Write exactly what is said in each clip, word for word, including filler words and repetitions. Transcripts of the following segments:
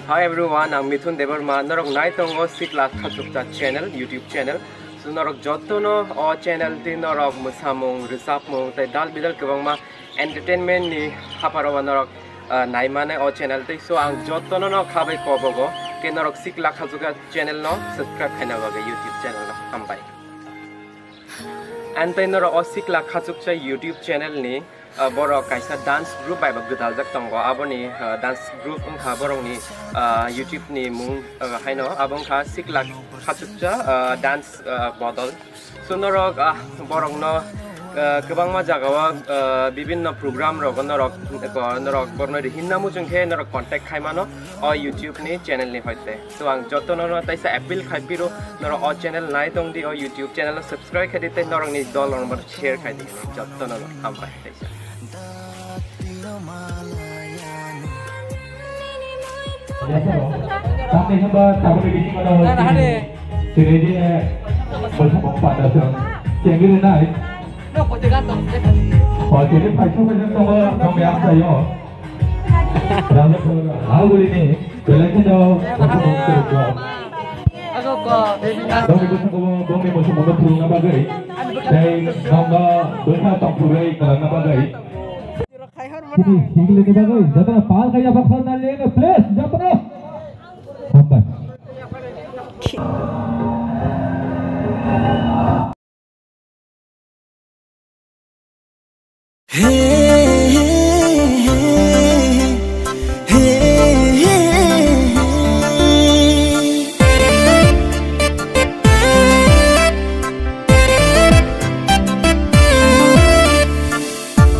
Hi everyone, ang Mithun Debbarma, norok nai tongo Sikla Khachukcha channel, YouTube channel. So norok jotono o channel ti norok mwsamung, rwchapmung tei dal bidal kwbangma entertainment ni haparo norok, ah, nai mane o channel ti. So ang jotono no khabai kobogo ke norok Sikla Khachukcha channel no subscribe khaina bagwi YouTube channel no. Hambai. Ang tei norok o Sikla Khachukcha YouTube channel ni, ah, borok kaisa dance group bai bo gwdaljak tongo. Aboni, ah, dance group wngkha borokni, ah, YouTube ni mung, ah, haino abo wngkha Sikla Khachukcha, ah, dance, ah, bodol. So norok, ah, borokno, ah, kwbangma jagao, ah, bibinno program rogo norok, norok borokno rihinna muchung khe norok contact khai mano o YouTube ni channel ni hoite. So ang jotono no taisa appeal khai phiro, norok o channel nai tong di, o YouTube channel no subscribe khai di tei norok ni dol rok no share khai di, jotono no hambai taisa. Tamni hwnba tabukni bisingo no chini je bolsa bok panda song chengri nai. O chini phaisok phaisok tongo, tongni amchaio. Rajakhor Halguri ni belai kheno bongni bosong bongni bosong phulungna bagwi tei nokno bwsa tongthogwi kwlangna bagwi. Chini single ni bagwi jotono pal kaya bakhor na lene please jotono. Hambai.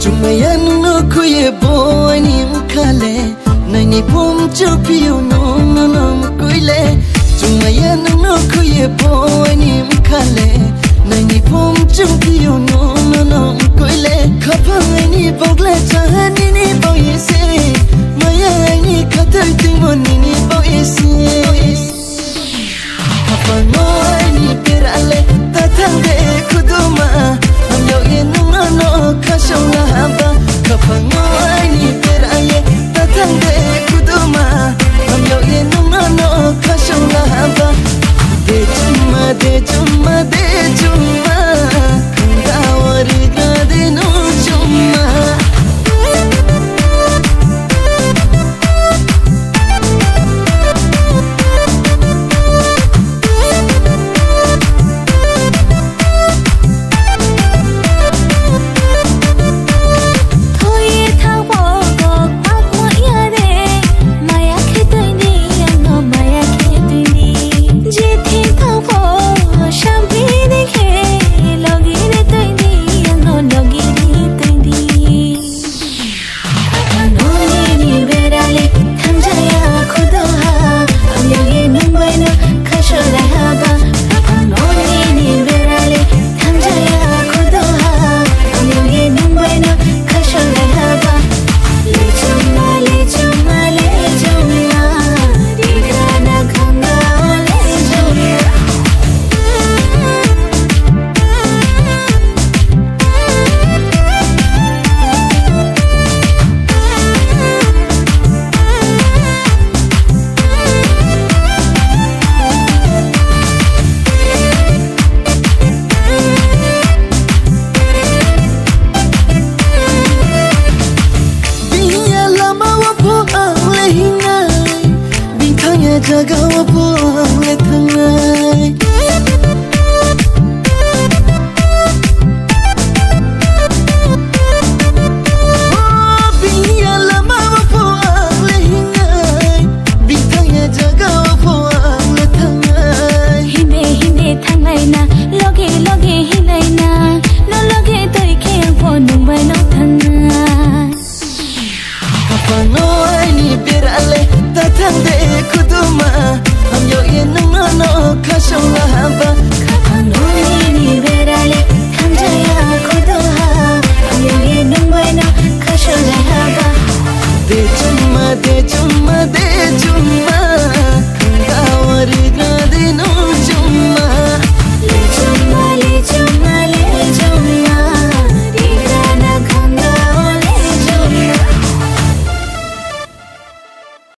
Chumaya nungno khuye boini mkhale. Naini pom chuphiyo nung nonom kuile. Chumaya nungno khuye boini mkhale. Naini pom chuphiyo nung nonom kuile. Khaphang aini bogle chaha nini boyese. Maya aini khathar timo nini boyese. Khapangno aini peraile tathang de khuduma. Hamyao ye nungno no khasong lahaba. Khapangno aini peraile tathang de khuduma. Hamyao ye nungno no khasong lahaba. De chumma, de chumma, de chumma. Khangdao riga de no chumma. Biya lama o bo ang le hingnai, bini thangya jaga o bo ang le thangnai.